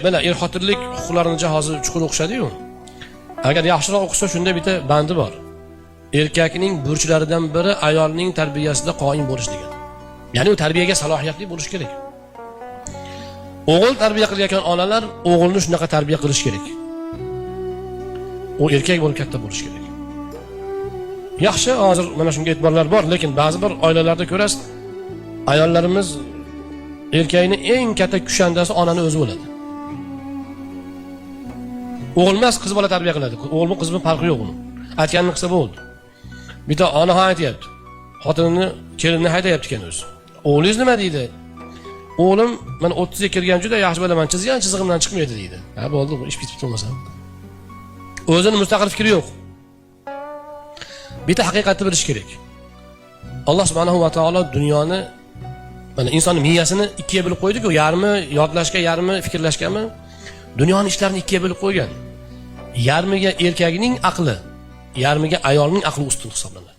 Mana er xotinlik huquqlarini hozir chuqur o'qishadiyu. Agar yaxshiroq o'qisa, shunda bitta bandi bor. Erkakning burchlaridan biri ayolning tarbiyasida qoim bo'lish degan. Ya'ni u tarbiyaga salohiyatli bo'lishi kerak. O'g'il tarbiya qilayotgan onalar o'g'ilni shunaqa tarbiya qilish kerak. U erkak bo'lib katta bo'lishi kerak. Yaxshi, hozir mana shunga e'tiborlar bor, lekin ba'zi bir oilalarda ko'rasiz, ayollarimiz erkakni eng katta kushandasi onani o'zi bo'ladi. O'g'il emas, qiz bola tarbiya qiladi. O'g'ilmi, qizmi, farqi yo'q uni. Aytganini qilsa bo'ldi. Bitta ona ham aytyapti. Xotinini, kelinini haydayapti ekan o'zi. O'g'lingiz nima deydi? O'g'lim mana 30 ga kirgan, juda yaxshi bilaman, chizgan chizig'imdan chiqmaydi deydi. Ha, bo'ldi, bu ish bitib bo'lmasa. O'zini mustaqil fikri yo'q. Bitta haqiqatni bilish kerak. Alloh subhanahu va taolo dunyoni, mana insonning miyasini ikkiga bo'lib qo'ydi-ku, yarmi yodlashga, yarmi fikrlashgami? Dunyoni ishlarini ikkiga bo'lib qo'ygan. Yarmiga erkakning aqli, yarmiga ayolning aqli ustun hisoblanadi.